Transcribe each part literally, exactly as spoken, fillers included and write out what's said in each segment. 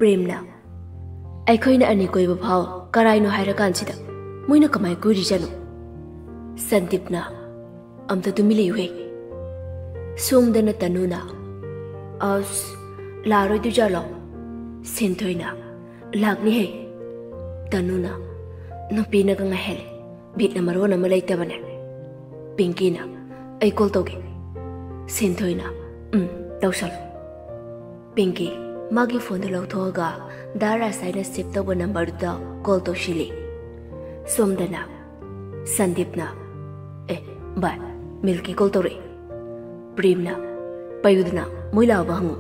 ꯄ꯭ꯔꯦꯝꯅ, "ꯑꯩꯈꯣꯏꯅ ꯑꯅꯤ ꯀꯣꯏꯕ ꯐꯥꯎ ꯀꯔꯥꯏꯅꯣ ꯍꯥꯏꯔꯀꯥꯟꯁꯤꯗ ꯃꯣꯏꯅ ꯀꯃꯥꯏ ꯀꯣꯏꯔꯤꯖꯥꯠꯅꯣ?" ꯁꯟꯗꯤꯞꯅ, "ꯑꯝꯇ ꯇꯨꯃꯤꯟ ꯂꯩꯌꯨꯍꯦ꯫ ꯁꯣꯝꯗꯅ ꯇꯅꯨꯅ, ꯑꯁ, ꯂꯥꯛꯑꯔꯣꯏꯗꯣꯏꯖꯥꯠꯂꯣ?" ꯁꯤꯟꯊꯣꯏꯅ, "ꯂꯥꯛꯅꯤꯍꯦ꯫" ꯇꯅꯨꯅ, "ꯅꯨꯄꯤꯅꯒ ꯉꯥꯏꯍꯜꯂꯦ, ꯕꯤꯠꯅ ꯃꯔꯣꯟ ꯑꯃ ꯂꯩꯇꯕꯅꯦ꯫" ꯄꯤꯡꯀꯤꯅ, "ꯑꯩ ꯀꯣꯜ ꯇꯧꯒꯦ꯫" ꯁꯤꯟꯊꯣꯏꯅ, "ꯎꯝ, ꯇꯧꯁꯜꯂꯨ꯫" ꯄꯤꯡꯀꯤ ꯃꯥꯒꯤ ꯐꯣꯟꯗꯨ ꯂꯧꯊꯣꯛꯑꯒ ꯗꯥ ꯔꯥꯁ ꯍꯥꯏꯅ ꯁꯦꯚ ꯇꯧꯕ ꯅꯝꯕꯔꯗꯨꯗ ꯀꯣꯜ ꯇꯧꯁꯤꯜꯂꯤ꯫ ꯁꯣꯝꯗꯅ ꯁꯟꯗꯤꯞꯅ, "ꯑꯦ, ꯚꯥꯏ, ꯃꯤꯜꯀꯤ ꯀꯣꯜ ꯇꯧꯔꯛꯏ꯫" ꯄ꯭ꯔꯦꯝꯅ, "ꯄꯥꯏꯌꯨꯗꯅ, ꯃꯣꯏ ꯂꯥꯛꯑꯕ ꯍꯪꯉꯨ꯫"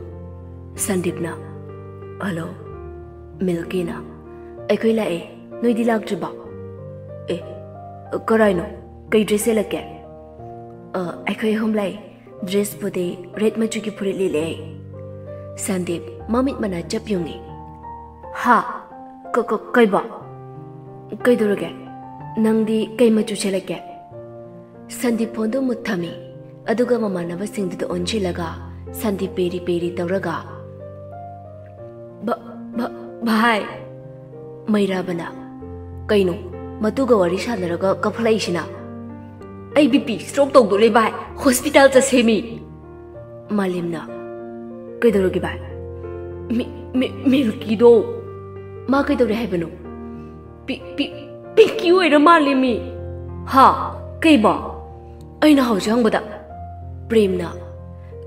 ꯁꯟꯗꯤꯞꯅ, "ꯍꯜꯂꯣ꯫" ꯃꯤꯜꯀꯤꯅ, "ꯑꯩꯈꯣꯏ ꯂꯥꯛꯑꯦ, ꯅꯣꯏꯗꯤ ꯂꯥꯛꯇ꯭ꯔꯤꯕꯣ?" "ꯑꯦ, ꯀꯔꯥꯏꯅꯣ? ꯀꯩ ꯗ꯭ꯔꯦꯁ ꯁꯦꯠꯂꯛꯀꯦ?" "ꯑ, ꯑꯩꯈꯣꯏ ꯑꯍꯨꯝ ꯂꯥꯛꯑꯦ꯫ ꯗ꯭ꯔꯦꯁꯄꯨꯗꯤ ꯔꯦꯗ ꯃꯆꯨꯒꯤ ꯐꯨꯔꯤꯠ ꯂꯤꯠꯂꯦ꯫" ꯁꯟꯗꯤꯞ ꯃꯃꯤꯠ ꯃꯅꯥ ꯆꯞ ꯌꯨꯡꯉꯤ꯫ "ꯍꯥ? ꯀ-, ꯀ-, ꯀꯩꯕꯣ? ꯀꯩꯗꯧꯔꯒꯦ? ꯅꯪꯗꯤ ꯀꯩ ꯃꯆꯨ ꯁꯦꯠꯂꯛꯀꯦ?" ꯁꯟꯗꯤꯞ ꯐꯣꯟꯗꯨ ꯃꯨꯠ ꯊꯝꯃꯤ, ꯑꯗꯨꯒ ꯃꯃꯥꯟꯅꯕꯁꯤꯡꯗꯨꯗ ꯑꯣꯟꯁꯤꯜꯂꯒ ꯁꯟꯗꯤꯞ ꯄꯦꯔꯤ ꯄꯦꯔꯤ ꯇꯧꯔꯒ, "ꯚ-, ꯚ-, ꯚꯥꯏ!" ꯃꯩꯔꯥꯕꯅ, "ꯀꯩꯅꯣ? ꯃꯇꯨꯒ ꯋꯥꯔꯤ ꯁꯥꯟꯅꯔꯒ ꯀꯞꯈꯠꯂꯛꯏꯁꯤꯅ?" "ꯑꯩ ꯕꯤ ꯄꯤ ꯁ꯭ꯇ꯭ꯔꯣꯛ ꯇꯧꯗꯣꯔꯦ ꯚꯥꯏ, ꯍꯣꯁꯄꯤꯇꯥꯜ ꯆꯠꯁꯦꯃꯤ꯫" ꯃꯥꯂꯦꯝꯅ, "ꯀꯩꯗꯧꯔꯒꯦ ꯚꯥꯏ?" "ꯃꯤ-, ꯃꯤ-, ꯃꯤꯜꯀꯤꯗꯣ꯫" "ꯃꯥ ꯀꯩꯗꯧꯔꯦ ꯍꯥꯏꯕꯅꯣ?" "ꯄꯤ-, ꯄꯤ-, ꯄꯤꯡꯀꯤ ꯑꯣꯏꯔ ꯃꯥꯜꯂꯦꯃꯤ꯫" "ꯍꯥ? ꯀꯩꯕꯣ?" ꯑꯩꯅ ꯍꯧꯖꯤꯛ ꯍꯪꯕꯗ꯫ ꯄ꯭ꯔꯦꯝꯅ,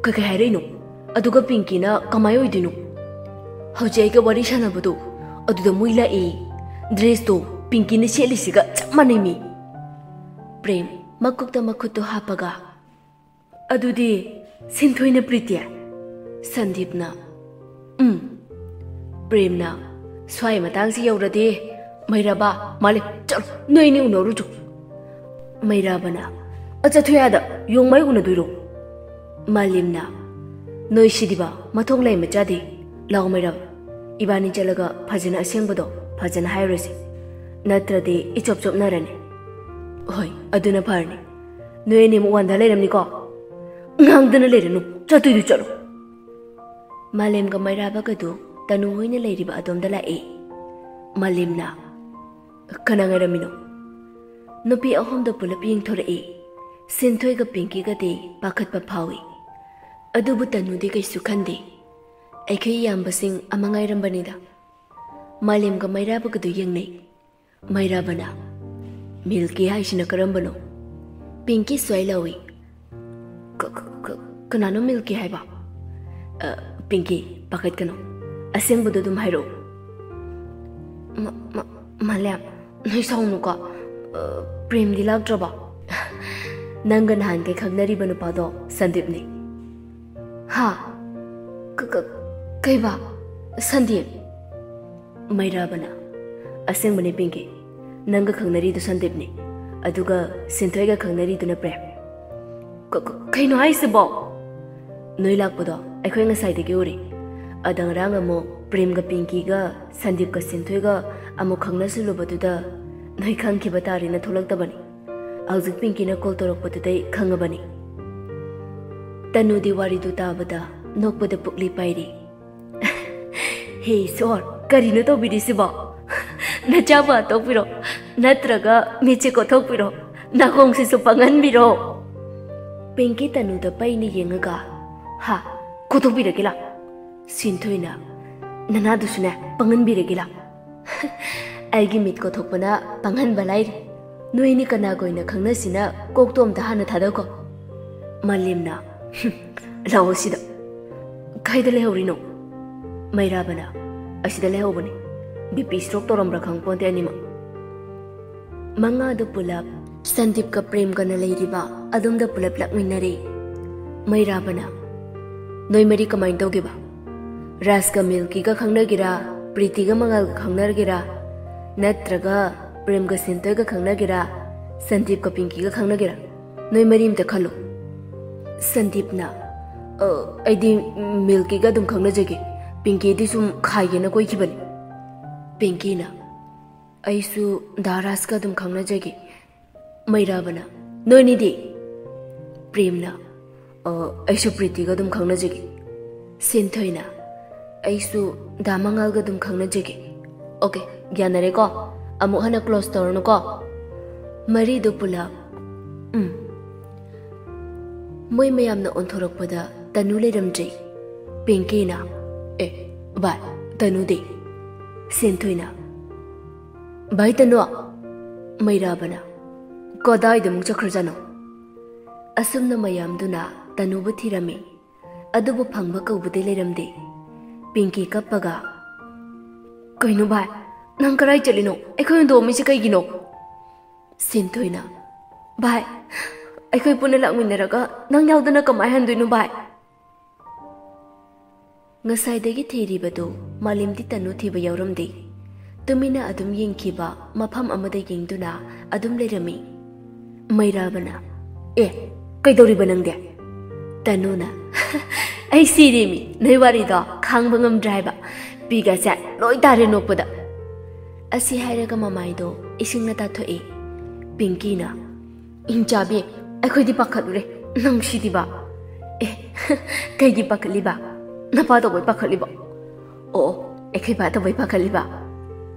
"ꯀꯩ-, ꯀꯩ ꯍꯥꯏꯔꯛꯏꯅꯣ? ꯑꯗꯨꯒ ꯄꯤꯡꯀꯤꯅ ꯀꯃꯥꯏ ꯑꯣꯏꯗꯣꯏꯅꯣ? ꯍꯧꯖꯤꯛ ꯑꯩꯒ ꯋꯥꯔꯤ ꯁꯥꯟꯅꯕꯗꯣ, ꯑꯗꯨꯗ ꯃꯣꯏ ꯂꯥꯛꯑꯦ꯫ ꯗ꯭ꯔꯦꯁꯇꯣ ꯄꯤꯡꯀꯤꯅ ꯁꯦꯠꯂꯤꯁꯤꯒ ꯆꯞ ꯃꯥꯟꯅꯩꯃꯤ꯫" ꯄ꯭ꯔꯦꯝ ꯃꯀꯣꯛꯇ ꯃꯈꯨꯠꯇꯨ ꯍꯥꯞꯄꯒ, "ꯑꯗꯨꯗꯤ ꯁꯤꯟꯊꯣꯏꯅ ꯄ꯭ꯔꯤꯇꯤ?" ꯁꯟꯗꯤꯞꯅ, "ꯎꯝ꯫" ꯄ꯭ꯔꯦꯝꯅ, "ꯁ꯭ꯋꯥꯏ ꯃꯇꯥꯡꯁꯤ ꯌꯧꯔꯗꯤ, ꯃꯩꯔꯥꯕ, ꯃꯥꯂꯦꯝ, ꯆꯠꯂꯣ, ꯅꯣꯏ ꯑꯅꯤ ꯎꯅꯔꯨꯆꯣ꯫" ꯃꯩꯔꯥꯕꯅ, "ꯑ, ꯆꯠꯊꯣꯛ ꯌꯥꯗ, ꯌꯣꯡꯃꯩ ꯎꯅꯗꯣꯏꯔꯣ?" ꯃꯥꯂꯦꯝꯅ, "ꯅꯣꯏ ꯁꯤꯗꯤꯕ, ꯃꯊꯣꯡ ꯂꯩ ꯃꯆꯥꯗꯤ꯫ ꯂꯥꯛꯑꯣ ꯃꯩꯔꯥꯕ, ꯏꯕꯥꯅꯤ ꯆꯠꯂꯒ ꯐꯖꯅ ꯑꯁꯦꯡꯕꯗꯣ ꯐꯖꯅ ꯍꯥꯏꯔꯨꯔꯁꯤ, ꯅꯠꯇ꯭ꯔꯗꯤ ꯏꯆꯣꯞ ꯆꯣꯞꯅꯔꯅꯤ꯫" "ꯍꯣꯏ, ꯑꯗꯨꯅ ꯐꯔꯅꯤ꯫ ꯅꯣꯏ ꯑꯅꯤꯃꯨꯛ ꯋꯥꯟꯗ ꯂꯩꯔꯝꯅꯤꯀꯣ? ꯉꯥꯡꯗꯅ ꯂꯩꯔꯅꯨ, ꯆꯠꯇꯣꯏꯗꯨ ꯆꯠꯂꯣ꯫" ꯃꯥꯂꯦꯝꯒ ꯃꯩꯔꯥꯕꯒꯗꯨ ꯇꯅꯨ ꯍꯣꯏꯅ ꯂꯩꯔꯤꯕ ꯑꯗꯣꯝꯗ ꯂꯥꯛꯏ꯫ ꯃꯥꯂꯦꯝꯅ, "ꯀꯅꯥ ꯉꯥꯏꯔꯝꯃꯤꯅꯣ?" ꯅꯨꯄꯤ ꯑꯍꯨꯝꯗ ꯄꯨꯂꯞ ꯌꯦꯡꯊꯣꯔꯛꯏ꯫ ꯁꯤꯟꯊꯣꯏꯒ ꯄꯤꯡꯀꯤꯒꯗꯤ ꯄꯥꯈꯠꯄ ꯐꯥꯎꯏ꯫ ꯑꯗꯨꯕꯨ ꯇꯅꯨꯗꯤ ꯀꯩꯁꯨ ꯈꯟꯗꯦ꯫ "ꯑꯩꯈꯣꯏ ꯏꯌꯥꯝꯕꯁꯤꯡ ꯑꯃ ꯉꯥꯏꯔꯝꯕꯅꯤꯗ꯫" ꯃꯥꯂꯦꯝꯒ ꯃꯩꯔꯥꯕꯒꯗꯨ ꯌꯦꯡꯅꯩ꯫ ꯃꯩꯔꯥꯕꯅ, "ꯃꯤꯜꯀꯤ ꯍꯥꯏꯁꯤꯅ ꯀꯔꯝꯕꯅꯣ?" ꯄꯤꯡꯀꯤ ꯁ꯭ꯋꯥꯏ ꯂꯥꯎꯏ꯫ "ꯀ-, ꯀ-, ꯀ-, ꯀꯅꯥꯅꯣ ꯃꯤꯜꯀꯤ ꯍꯥꯏꯕ?" "ꯑ, ꯄꯤꯡꯀꯤ, ꯄꯥꯈꯠꯀꯅꯨ꯫ ꯑꯁꯦꯡꯕꯗꯣ ꯑꯗꯨꯝ ꯍꯥꯏꯔꯛꯎ꯫" "ꯃ-, ꯃ-, ꯃꯥꯂꯦꯝ, ꯅꯣꯏ ꯁꯥꯎꯅꯨꯀꯣ꯫ ꯑ, ꯄ꯭ꯔꯦꯝꯗꯤ ꯂꯥꯛꯇ꯭ꯔꯕꯣ?" "ꯅꯪꯒ ꯅꯍꯥꯟꯈꯩ ꯈꯪꯅꯔꯤꯕ ꯅꯨꯄꯥꯗꯣ ꯁꯟꯗꯤꯞꯅꯤ꯫" "ꯍꯥ? ꯀ-, ꯀ-, ꯀꯩꯕ? ꯁꯟꯗꯤꯞ?" ꯃꯩꯔꯥꯕꯅ, "ꯑꯁꯦꯡꯕꯅꯦ ꯄꯤꯡꯀꯤ, ꯅꯪꯒ ꯈꯪꯅꯔꯤꯗꯨ ꯁꯟꯗꯤꯞꯅꯤ, ꯑꯗꯨꯒ ꯁꯤꯟꯊꯣꯏꯒ ꯈꯪꯅꯔꯤꯗꯨꯅ ꯄ꯭ꯔꯦꯝ꯫" "ꯀ-, ꯀ-, ꯀꯩꯅꯣ ꯍꯥꯏꯁꯤꯕꯣ?" "ꯅꯣꯏ ꯂꯥꯛꯄꯗꯣ ꯑꯩꯈꯣꯏ ꯉꯁꯥꯏꯗꯒꯤ ꯎꯔꯤ꯫ ꯑꯗ ꯉꯔꯥꯡ ꯑꯃꯨꯛ ꯄ꯭ꯔꯦꯝꯒ ꯄꯤꯡꯀꯤꯒ ꯁꯟꯗꯤꯞꯀ ꯁꯤꯟꯊꯣꯏꯒ ꯑꯃꯨꯛ ꯈꯪꯅꯁꯤꯜꯂꯨꯕꯗꯨꯗ ꯅꯣꯏ ꯈꯪꯈꯤꯕ ꯇꯥꯔꯦꯅ ꯊꯣꯛꯂꯛꯇꯕꯅꯤ꯫ ꯍꯧꯖꯤꯛ ꯄꯤꯡꯀꯤꯅ ꯀꯣꯜ ꯇꯧꯔꯛꯄꯗꯨꯗꯩ ꯈꯪꯉꯕꯅꯤ꯫" ꯇꯅꯨꯗꯤ ꯋꯥꯔꯤꯗꯨ ꯇꯥꯕꯗ ꯅꯣꯛꯄꯗ ꯄꯨꯛꯂꯤ ꯄꯥꯏꯔꯤ꯫ "ꯍꯦ ꯏꯁꯣꯔ, ꯀꯔꯤꯅꯣ ꯇꯧꯕꯤꯔꯤꯁꯤꯕꯣ? ꯅꯆꯥꯕꯨ ꯍꯥꯠꯇꯣꯛꯄꯤꯔꯣ, ꯅꯠꯇ꯭ꯔꯒ ꯃꯤꯠꯁꯦ ꯀꯣꯠꯊꯣꯛꯄꯤꯔꯣ, ꯅꯥꯀꯣꯡꯁꯤꯁꯨ ꯄꯪꯍꯟꯕꯤꯔꯣ꯫" ꯄꯤꯡꯀꯤ ꯇꯅꯨꯗ ꯄꯩꯅ ꯌꯦꯡꯉꯒ, "ꯍꯥ? ꯀꯣꯠꯊꯣꯛꯄꯤꯔꯒꯦ ꯂꯥꯎ꯫" ꯁꯤꯟꯊꯣꯏꯅ, "ꯅꯅꯥꯗꯨꯁꯨꯅꯦ ꯄꯪꯍꯟꯕꯤꯔꯒꯦ ꯂꯥꯎ꯫" "ꯑꯩꯒꯤ ꯃꯤꯠ ꯀꯣꯠꯊꯣꯛꯄꯅ ꯄꯪꯍꯟꯕ ꯂꯥꯏꯔꯤ꯫ ꯅꯣꯏꯅꯤ ꯀꯅꯥꯒ ꯑꯣꯏꯅ ꯈꯪꯅꯁꯤꯅ ꯀꯣꯛꯇꯣ ꯑꯝꯇ ꯍꯥꯟꯅ ꯊꯥꯗꯧꯀꯣ꯫" ꯃꯥꯂꯦꯝꯅ, "ꯂꯥꯛꯑꯣ ꯁꯤꯗ꯫" "ꯀꯥꯏꯗ ꯂꯩꯍꯧꯔꯤꯅꯣ?" ꯃꯩꯔꯥꯕꯅ, "ꯑꯁꯤꯗ ꯂꯩꯍꯧꯕꯅꯤ꯫ ꯕꯤ ꯄꯤ ꯁ꯭ꯇ꯭ꯔꯣꯛ ꯇꯧꯔꯝꯕ꯭ꯔꯥ ꯈꯪꯄꯣꯟꯇꯦ ꯑꯅꯤꯃꯛ꯫" ꯃꯉꯥꯗꯨ ꯄꯨꯂꯞ ꯁꯟꯗꯤꯞꯀ ꯄ꯭ꯔꯦꯝꯒꯅ ꯂꯩꯔꯤꯕ ꯑꯗꯣꯝꯗ ꯄꯨꯂꯞ ꯂꯥꯛꯃꯤꯟꯅꯔꯦ꯫ ꯃꯩꯔꯥꯕꯅ, "ꯅꯣꯏ ꯃꯔꯤ ꯀꯃꯥꯏꯅ ꯇꯧꯒꯦꯕ? ꯔꯥꯖꯀ ꯃꯤꯜꯀꯤꯒ ꯈꯪꯅꯒꯦꯔꯥ, ꯄ꯭ꯔꯤꯇꯤꯒ ꯃꯉꯥꯜꯒ ꯈꯪꯅꯒꯦꯔꯥ, ꯅꯠꯇ꯭ꯔꯒ ꯄ꯭ꯔꯦꯝꯒ ꯁꯤꯟꯊꯣꯏꯒ ꯈꯪꯅꯒꯦꯔꯥ, ꯁꯟꯗꯤꯞꯀ ꯄꯤꯡꯀꯤꯒ ꯈꯪꯅꯒꯦꯔꯥ? ꯅꯣꯏ ꯃꯔꯤ ꯑꯝꯇ ꯈꯜꯂꯨ꯫" ꯁꯟꯗꯤꯞꯅ, "ꯑ, ꯑꯩꯗꯤ ꯃꯤꯜꯀꯤꯒ ꯑꯗꯨꯝ ꯈꯪꯅꯖꯒꯦ꯫ ꯄꯤꯡꯀꯤꯗꯤ ꯁꯨꯝ ꯈꯥꯏꯒꯦꯅ ꯀꯣꯏꯈꯤꯕꯅꯤ꯫" ꯄꯤꯡꯀꯤꯅ, "ꯑꯩꯁꯨ ꯗꯥ ꯔꯥꯖꯀ ꯑꯗꯨꯝ ꯈꯪꯅꯖꯒꯦ꯫" ꯃꯩꯔꯥꯕꯅ, "ꯅꯣꯏꯅꯤꯗꯤ?" ꯄ꯭ꯔꯦꯝꯅ, "ꯑ, ꯑꯩꯁꯨ ꯄ꯭ꯔꯤꯇꯤꯒ ꯑꯗꯨꯝ ꯈꯪꯅꯖꯒꯦ꯫" ꯁꯤꯟꯊꯣꯏꯅ, ꯑꯩꯁꯨ ꯗꯥ ꯃꯉꯥꯜꯒ ꯑꯗꯨꯝ ꯈꯪꯅꯖꯒꯦ꯫ ꯑꯣꯀꯦ, ꯌꯥꯅꯔꯦꯀꯣ? ꯑꯃꯨꯛ ꯍꯟꯅ ꯀ꯭ꯂꯣꯖ ꯇꯧꯔꯅꯨꯀꯣ꯫ ꯃꯔꯤꯗꯨ ꯄꯨꯂꯞ꯫ ꯎꯝ꯫ ꯃꯣꯏ ꯃꯌꯥꯝꯅ ꯑꯣꯟꯊꯣꯔꯛꯄꯗ ꯇꯅꯨ ꯂꯩꯔꯝꯗ꯭ꯔꯤ꯫ ꯄꯤꯡꯀꯤꯅ, "ꯑꯦ, ꯚꯥꯏ, ꯇꯅꯨꯗꯤ?" ꯁꯦꯟꯊꯣꯏꯅ, "ꯚꯥꯏ ꯇꯅꯨ!" ꯃꯩꯔꯥꯕꯅ, "ꯀꯗꯥꯏꯗ ꯑꯃꯨꯛ ꯆꯠꯈ꯭ꯔꯖꯥꯠꯅꯣ?" ꯑꯁꯨꯝꯅ ꯃꯌꯥꯝꯗꯨꯅ ꯇꯅꯨꯕꯨ ꯊꯤꯔꯝꯃꯤ꯫ ꯑꯗꯨꯕꯨ ꯐꯪꯕ ꯀꯧꯕꯗꯤ ꯂꯩꯔꯝꯗꯦ꯫ ꯄꯤꯡꯀꯤ ꯀꯞꯄꯒ, "ꯀꯩꯅꯣ ꯚꯥꯏ, ꯅꯪ ꯀꯔꯥꯏ ꯆꯠꯂꯤꯅꯣ? ꯑꯩꯈꯣꯏ ꯍꯨꯟꯗꯣꯛꯑꯝꯃꯤꯁꯦ ꯀꯩꯒꯤꯅꯣ?" ꯁꯦꯟꯊꯣꯏꯅ, "ꯚꯥꯏ, ꯑꯩꯈꯣꯏ ꯄꯨꯟꯅ ꯂꯥꯛꯃꯤꯟꯅꯔꯒ ꯅꯪ ꯌꯥꯎꯗꯅ ꯀꯃꯥꯏ ꯍꯟꯗꯣꯏꯅꯣ ꯚꯥꯏ?" ꯉꯁꯥꯏꯗꯒꯤ ꯊꯤꯔꯤꯕꯗꯨ ꯃꯥꯂꯦꯝꯗꯤ ꯇꯅꯨ ꯊꯤꯕ ꯌꯥꯎꯔꯝꯗꯦ꯫ ꯇꯨꯃꯤꯟꯅ ꯑꯗꯨꯝ ꯌꯦꯡꯈꯤꯕ ꯃꯐꯝ ꯑꯃꯗ ꯌꯦꯡꯗꯨꯅ ꯑꯗꯨꯝ ꯂꯩꯔꯝꯃꯤ꯫ ꯃꯩꯔꯥꯕꯅ, "ꯑꯦ, ꯀꯩꯗꯧꯔꯤꯕ ꯅꯪꯗꯤ?" ꯇꯅꯨꯅ, "ꯑꯩ ꯁꯤꯔꯦꯃꯤ, ꯅꯣꯏ ꯋꯥꯔꯤꯗꯣ ꯈꯥꯡꯕ ꯉꯝꯗ꯭ꯔꯦ ꯍꯥꯏꯕ꯫ ꯄꯤꯒꯁꯦ ꯂꯣꯏ ꯇꯥꯔꯦ ꯅꯣꯛꯄꯗ꯫" ꯑꯁꯤ ꯍꯥꯏꯔꯒ ꯃꯃꯥꯏꯗꯣ ꯏꯁꯤꯡꯅ ꯇꯥꯊꯣꯛꯏ꯫ ꯄꯤꯡꯀꯤꯅ, "ꯏꯟꯆꯥꯕꯤ, ꯑꯩꯈꯣꯏꯗꯤ ꯄꯥꯈꯠꯂꯨꯔꯦ, ꯅꯪ ꯁꯤꯗꯤꯕ꯫" "ꯑꯦ, ꯀꯩꯒꯤ ꯄꯥꯈꯠꯂꯤꯕ? ꯅꯄꯥ ꯇꯧꯕꯩ ꯄꯥꯈꯠꯂꯤꯕ?" "ꯑꯣ, ꯑꯣ, ꯑꯩꯈꯣꯏ ꯕꯥ ꯇꯧꯕꯩ ꯄꯥꯈꯠꯂꯤꯕ?"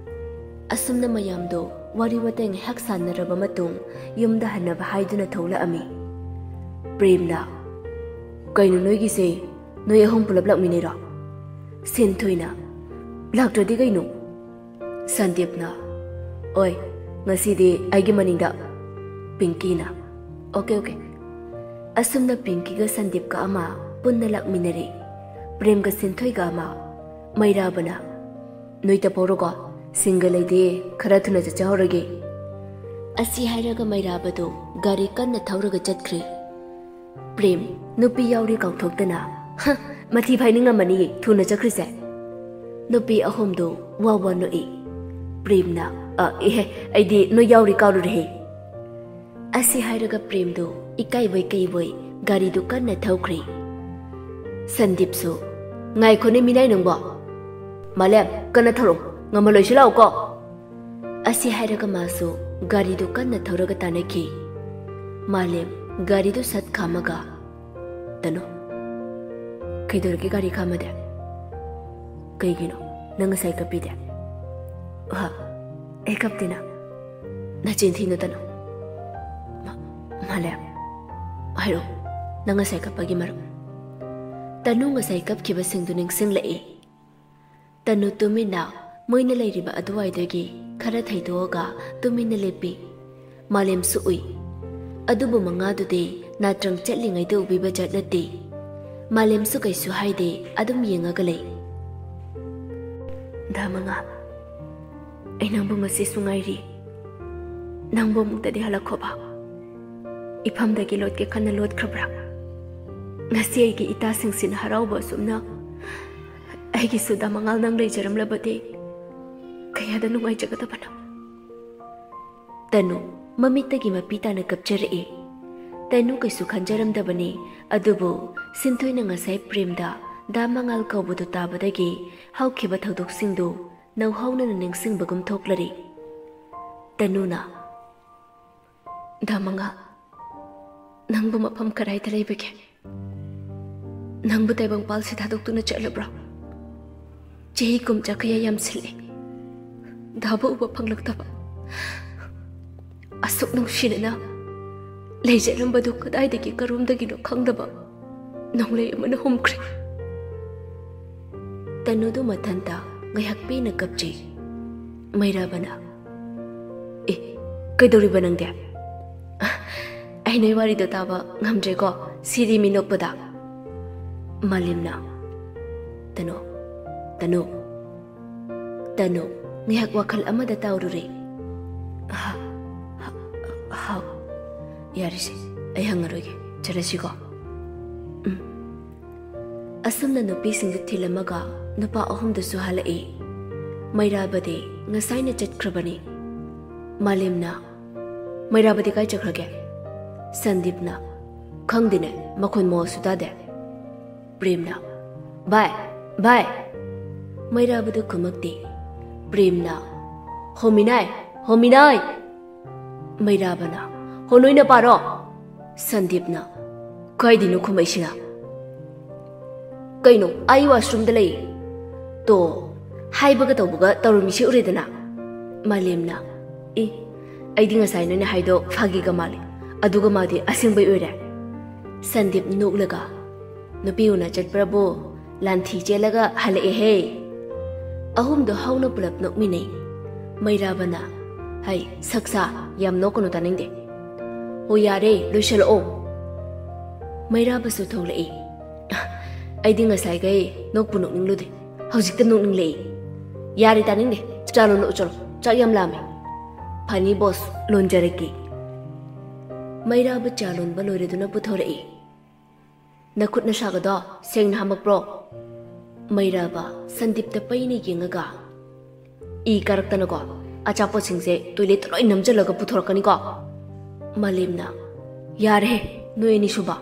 ꯑꯁꯨꯝꯅ ꯃꯌꯥꯝꯗꯣ ꯋꯥꯔꯤ ꯋꯥꯇꯥꯏ ꯉꯥꯏꯍꯥꯛ ꯁꯥꯟꯅꯔꯕ ꯃꯇꯨꯡ ꯌꯨꯝꯗ ꯍꯟꯅꯕ ꯍꯥꯏꯗꯨꯅ ꯊꯣꯛꯂꯛꯑꯝꯃꯤ꯫ ꯄ꯭ꯔꯦꯝꯅ, "ꯀꯩꯅꯣ ꯅꯣꯏꯒꯤꯁꯦ? ꯅꯣꯏ ꯑꯍꯨꯝ ꯄꯨꯂꯞ ꯂꯥꯛꯃꯤꯟꯅꯩꯔꯣ?" ꯁꯦꯟꯊꯣꯏꯅ, "ꯂꯥꯛꯇ꯭ꯔꯗꯤ ꯀꯩꯅꯣ?" ꯁꯟꯗꯤꯞꯅ, "ꯑꯣꯏ, ꯉꯁꯤꯗꯤ ꯑꯩꯒꯤ ꯃꯅꯤꯡꯗ꯫" ꯄꯤꯡꯀꯤꯅ, "ꯑꯣꯀꯦ, ꯑꯣꯀꯦ꯫" ꯑꯁꯨꯝꯅ ꯄꯤꯡꯀꯤꯒ ꯁꯟꯗꯤꯞꯀ ꯑꯃ ꯄꯨꯟꯅ ꯂꯥꯛꯃꯤꯟꯅꯔꯦ꯫ ꯄ꯭ꯔꯦꯝꯒ ꯁꯦꯟꯊꯣꯏꯒ ꯑꯃ꯫ ꯃꯩꯔꯥꯕꯅ, "ꯅꯣꯏ ꯇꯞꯍꯧꯔꯣꯀꯣ, ꯁꯤꯡꯒ ꯂꯩꯗꯦ, ꯈꯔ ꯊꯨꯅ ꯆꯠꯆꯍꯧꯔꯒꯦ꯫" ꯑꯁꯤ ꯍꯥꯏꯔꯒ ꯃꯩꯔꯥꯕꯗꯨ ꯒꯥꯔꯤ ꯀꯟꯅ ꯊꯧꯔꯒ ꯆꯠꯈ꯭ꯔꯦ꯫ ꯄ꯭ꯔꯦꯝ, ꯅꯨꯄꯤ ꯌꯥꯎꯔꯤ ꯀꯥꯎꯊꯣꯛꯇꯅ, "ꯍ, ꯃꯊꯤ ꯐꯥꯏꯅꯤꯡꯉꯝꯃꯅꯤꯌꯦ ꯊꯨꯅ ꯆꯠꯈ꯭ꯔꯤꯁꯦ꯫" ꯅꯨꯄꯤ ꯑꯍꯨꯝꯗꯨ ꯋꯥ ꯋꯥ ꯅꯣꯛꯏ꯫ ꯄ꯭ꯔꯦꯝꯅ, "ꯑ, ꯏꯍꯦ, ꯑꯩꯗꯤ ꯅꯣꯏ ꯌꯥꯎꯔꯤ ꯀꯥꯎꯔꯨꯔꯦꯍꯦ꯫" ꯑꯁꯤ ꯍꯥꯏꯔꯒ ꯄ꯭ꯔꯦꯝꯗꯨ ꯏꯀꯥꯏꯕꯣꯏ ꯀꯩꯕꯣꯏ ꯒꯥꯔꯤꯗꯨ ꯀꯟꯅ ꯊꯧꯈ꯭ꯔꯦ꯫ ꯁꯟꯗꯤꯞꯁꯨ, "ꯉꯥꯏꯈꯣꯅꯦ ꯃꯤꯅꯥꯏ ꯅꯪꯕꯣ꯫ ꯃꯥꯂꯦꯝ, ꯀꯟꯅ ꯊꯧꯔꯣ, ꯉꯝꯃ ꯂꯣꯏꯁꯤ ꯂꯥꯛꯎꯀꯣ꯫" ꯑꯁꯤ ꯍꯥꯏꯔꯒ ꯃꯥꯁꯨ ꯒꯥꯔꯤꯗꯨ ꯀꯟꯅ ꯊꯧꯔꯒ ꯇꯥꯟꯅꯈꯤ꯫ ꯃꯥꯂꯦꯝ ꯒꯥꯔꯤꯗꯨ ꯁꯠ ꯈꯥꯝꯃꯒ, "ꯇꯅꯨ, ꯀꯩꯗꯧꯔꯒꯦ ꯒꯥꯔꯤ ꯈꯥꯝꯃꯗꯤ?" ꯀꯩꯒꯤꯅꯣ? ꯅꯪ ꯉꯁꯥꯏ ꯀꯞꯄꯤꯗꯦ? ꯍꯥ? ꯑꯩ ꯀꯞꯇꯦꯅ꯫ ꯅꯆꯤꯟ ꯊꯤꯅꯨ, ꯇꯅꯨ꯫ ꯃꯥ-, ꯃꯥꯂꯦꯝ, ꯍꯥꯏꯔꯛꯑꯣ꯫ ꯅꯪ ꯉꯁꯥꯏ ꯀꯞꯄꯒꯤ ꯃꯔꯝ꯫ ꯇꯅꯨ ꯉꯁꯥꯏ ꯀꯞꯈꯤꯕꯁꯤꯡꯗꯨ ꯅꯤꯡꯁꯤꯡꯂꯛꯏ꯫ ꯇꯅꯨ ꯇꯨꯃꯤꯟꯅ ꯃꯣꯏꯅ ꯂꯩꯔꯤꯕ ꯑꯗꯨꯋꯥꯏꯗꯒꯤ ꯈꯔ ꯊꯩꯗꯣꯛꯑꯒ ꯇꯨꯃꯤꯟꯅ ꯂꯦꯞꯄꯤ꯫ ꯃꯥꯂꯦꯝꯁꯨ ꯎꯏ꯫ ꯑꯗꯨꯕꯨ ꯃꯉꯥꯗꯨꯗꯤ ꯅꯥꯇ꯭ꯔꯪ ꯆꯠꯂꯤꯉꯩꯗ ꯎꯕꯤꯕ ꯖꯥꯠ ꯅꯠꯇꯦ꯫ ꯃꯥꯂꯦꯝꯁꯨ ꯀꯩꯁꯨ ꯍꯥꯏꯗꯦ, ꯑꯗꯨꯝ ꯌꯦꯡꯉꯒ ꯂꯩ꯫ "ꯗꯥ ꯃꯉꯥ, ꯑꯩ ꯅꯪꯕꯨ ꯉꯁꯤꯁꯨ ꯉꯥꯏꯔꯤ꯫ ꯅꯪꯕꯨ ꯑꯃꯨꯛꯇꯗꯤ ꯍꯜꯂꯛꯈꯣꯕ꯫ ꯏꯐꯝꯗꯒꯤ ꯂꯣꯠꯀꯦ ꯈꯟꯅ ꯂꯣꯠꯈ꯭ꯔꯕ꯭ꯔꯥ? ꯉꯁꯤ ꯑꯩꯒꯤ ꯏꯇꯥꯁꯤꯡꯁꯤꯅ ꯍꯔꯥꯎꯕ ꯑꯁꯨꯝꯅ ꯑꯩꯒꯤꯁꯨ ꯗꯥ ꯃꯉꯥꯜ ꯅꯪ ꯂꯩꯖꯔꯝꯂꯕꯗꯤ ꯀꯌꯥꯗ ꯅꯨꯡꯉꯥꯏꯖꯒꯗꯕꯅꯣ?" ꯇꯅꯨ ꯃꯃꯤꯠꯇꯒꯤ ꯃꯄꯤ ꯇꯥꯅ ꯀꯞꯆꯔꯛꯏ꯫ ꯇꯅꯨ ꯀꯩꯁꯨ ꯈꯟꯖꯔꯝꯗꯕꯅꯤ, ꯑꯗꯨꯕꯨ ꯁꯤꯟꯊꯣꯏꯅ ꯉꯁꯥꯏ ꯄ꯭ꯔꯦꯝꯗ ꯗꯥ ꯃꯉꯥꯜ ꯀꯧꯕꯗꯨ ꯇꯥꯕꯗꯒꯤ ꯍꯧꯈꯤꯕ ꯊꯧꯗꯣꯛꯁꯤꯡꯗꯨ ꯅꯧꯍꯧꯅꯅ ꯅꯤꯡꯁꯤꯡꯕꯒꯨꯝ ꯊꯣꯛꯂꯔꯤ꯫ ꯇꯅꯨꯅ, "ꯗꯥ ꯃꯉꯥꯜ, ꯅꯪꯕꯨ ꯃꯐꯝ ꯀꯗꯥꯏꯗ ꯂꯩꯕꯒꯦ? ꯅꯪꯕꯨ ꯇꯥꯏꯕꯪꯄꯥꯜꯁꯤ ꯊꯥꯗꯣꯛꯇꯨꯅ ꯆꯠꯂꯕ꯭ꯔꯣ? ꯆꯍꯤ ꯀꯨꯝꯖꯥ ꯀꯌꯥ ꯌꯥꯝꯁꯤꯜꯂꯦ, ꯗꯥꯕꯨ ꯎꯕ ꯐꯪꯂꯛꯇꯕ꯫ ꯑꯁꯨꯛ ꯅꯨꯡꯁꯤꯅꯅ ꯂꯩꯖꯔꯝꯕꯗꯨ ꯀꯗꯥꯏꯗꯒꯤ ꯀꯔꯣꯝꯗꯒꯤꯅꯣ ꯈꯪꯗꯕ ꯅꯣꯡꯂꯩ ꯑꯃꯅ ꯍꯨꯝꯈ꯭ꯔꯦ꯫" ꯇꯅꯨꯗꯨ ꯃꯊꯟꯇ ꯉꯥꯏꯍꯥꯛ ꯄꯦꯟꯅ ꯀꯞꯆꯩ꯫ ꯃꯩꯔꯥꯕꯅ, "ꯑꯦ, ꯀꯩꯗꯧꯔꯤꯕ ꯅꯪꯗꯤ? ꯑꯩ ꯅꯣꯏ ꯋꯥꯔꯤꯗꯣ ꯇꯥꯕ ꯉꯝꯗ꯭ꯔꯦꯀꯣ, ꯁꯤꯔꯤ ꯃꯤ ꯅꯣꯛꯄꯗ꯫" ꯃꯥꯂꯦꯝꯅ, "ꯇꯅꯨ, ꯇꯅꯨ, ꯇꯅꯨ, ꯉꯥꯏꯍꯥꯛ ꯋꯥꯈꯜ ꯑꯃꯗ ꯇꯥꯎꯔꯨꯔꯦ꯫" "ꯍꯥ, ꯍꯥ, ꯍꯥꯎ, ꯌꯥꯔꯦꯁꯦ, ꯑꯩ ꯍꯪꯉꯔꯣꯏꯒꯦ, ꯆꯠꯂꯁꯤꯀꯣ꯫" ꯎꯝ꯫ ꯑꯁꯨꯝꯅ ꯅꯨꯄꯤꯁꯤꯡꯗꯨ ꯊꯤꯜꯂꯝꯃꯒ ꯅꯨꯄꯥ ꯑꯍꯨꯝꯗꯨꯁꯨ ꯍꯜꯂꯛꯏ꯫ ꯃꯩꯔꯥꯕꯗꯤ ꯉꯁꯥꯏꯅ ꯆꯠꯈ꯭ꯔꯕꯅꯤ꯫ ꯃꯥꯂꯦꯝꯅ, "ꯃꯩꯔꯥꯕꯗꯤ ꯀꯥꯏ ꯆꯠꯈ꯭ꯔꯒꯦ?" ꯁꯟꯗꯤꯞꯅ, "ꯈꯪꯗꯦꯅꯦ, ꯃꯈꯣꯟ ꯃꯋꯥꯁꯨ ꯇꯥꯗꯦ꯫" ꯄ꯭ꯔꯦꯝꯅ, "ꯚꯥꯏ, ꯚꯥꯏ!" ꯃꯩꯔꯥꯕꯗꯨ ꯈꯨꯝꯃꯛꯇꯦ꯫ ꯄ꯭ꯔꯦꯝꯅ, "ꯍꯣꯃꯤꯅꯥꯏ, ꯍꯣꯃꯤꯅꯥꯏ!" ꯃꯩꯔꯥꯕꯅ, "ꯍꯣ, ꯅꯣꯏꯅ ꯄꯥꯔꯣ!" ꯁꯟꯗꯤꯞꯅ, "ꯀꯥꯏꯗꯩꯅꯣ ꯈꯨꯝꯃꯛꯏꯁꯤꯅ? ꯀꯩꯅꯣ, ꯑꯩ ꯋꯥꯁꯔꯨꯝꯗ ꯂꯩ꯫" ꯑꯣ, ꯍꯥꯏꯕꯒ ꯇꯧꯕꯒ ꯇꯧꯔꯝꯃꯤꯁꯤ ꯎꯔꯦꯗꯅ꯫ ꯃꯥꯂꯦꯝꯅ, "ꯏ, ꯑꯩꯗꯤ ꯉꯁꯥꯏ ꯅꯣꯏꯅ ꯍꯥꯏꯗꯣ ꯐꯥꯒꯤꯒ ꯃꯥꯜꯂꯤ, ꯑꯗꯨꯒ ꯃꯥꯗꯤ ꯑꯁꯦꯡꯕꯩ ꯑꯣꯏꯔꯦ"꯫ ꯁꯟꯗꯤꯞ ꯅꯣꯛꯂꯒ, "ꯅꯨꯄꯤ ꯎꯅ ꯆꯠꯄ꯭ꯔꯕꯨ ꯂꯥꯟꯊꯤ ꯆꯦꯜꯂꯒ ꯍꯜꯂꯛꯑꯦꯍꯦ"꯫ ꯑꯍꯨꯝꯗꯣ ꯍꯧꯅ ꯄꯨꯂꯞ ꯅꯣꯛꯃꯤꯟꯅꯩ꯫ ꯃꯩꯔꯥꯕꯅ, "ꯍꯩ, ꯁꯛꯁꯥ, ꯌꯥꯝ ꯅꯣꯛꯀꯅꯨ, ꯇꯥꯅꯤꯡꯗꯦ꯫ ꯍꯣ, ꯌꯥꯔꯦ, ꯂꯣꯏꯁꯜꯂꯛꯑꯣ"꯫ ꯃꯩꯔꯥꯕꯁꯨ ꯊꯣꯛꯂꯛꯏ꯫ "ꯑꯩꯗꯤ ꯉꯁꯥꯏꯈꯩ ꯅꯣꯛꯄꯨ ꯅꯣꯛꯅꯤꯡꯂꯨꯗꯦ, ꯍꯧꯖꯤꯛꯇ ꯅꯣꯛꯅꯤꯡꯂꯛꯏ"꯫ "ꯌꯥꯔꯦ, ꯇꯥꯅꯤꯡꯗꯦ, ꯆꯥ ꯂꯣꯜꯂꯛꯑꯣ ꯆꯠꯂꯣ, ꯆꯥꯛ ꯌꯥꯝ ꯂꯥꯝꯃꯦ"꯫ "ꯐꯅꯤ ꯕꯣꯁ, ꯂꯣꯟꯖꯔꯛꯀꯦ"꯫ ꯃꯩꯔꯥꯕ ꯆꯥ ꯂꯣꯟꯕ ꯂꯣꯏꯔꯗꯨꯅ ꯄꯨꯊꯣꯔꯛꯏ꯫ "ꯅꯈꯨꯠ ꯅꯁꯥꯒꯗꯣ ꯁꯦꯡꯅ ꯍꯥꯝꯃꯛꯄ꯭ꯔꯣ?" ꯃꯩꯔꯥꯕ ꯁꯟꯗꯤꯞꯇ ꯄꯩꯅ ꯌꯦꯡꯉꯒ, "ꯏ ꯀꯥꯔꯛꯇꯅꯀꯣ, ꯑꯆꯥꯄꯣꯠꯁꯤꯡꯁꯦ ꯇꯣꯏꯂꯦꯠꯇ ꯂꯣꯏ ꯅꯝꯁꯤꯜꯂꯒ ꯄꯨꯊꯣꯔꯛꯀꯅꯤꯀꯣ"꯫ ꯃꯥꯂꯦꯝꯅ, "ꯌꯥꯔꯦꯍꯦ, ꯅꯣꯏ ꯑꯅꯤꯁꯨꯕ"꯫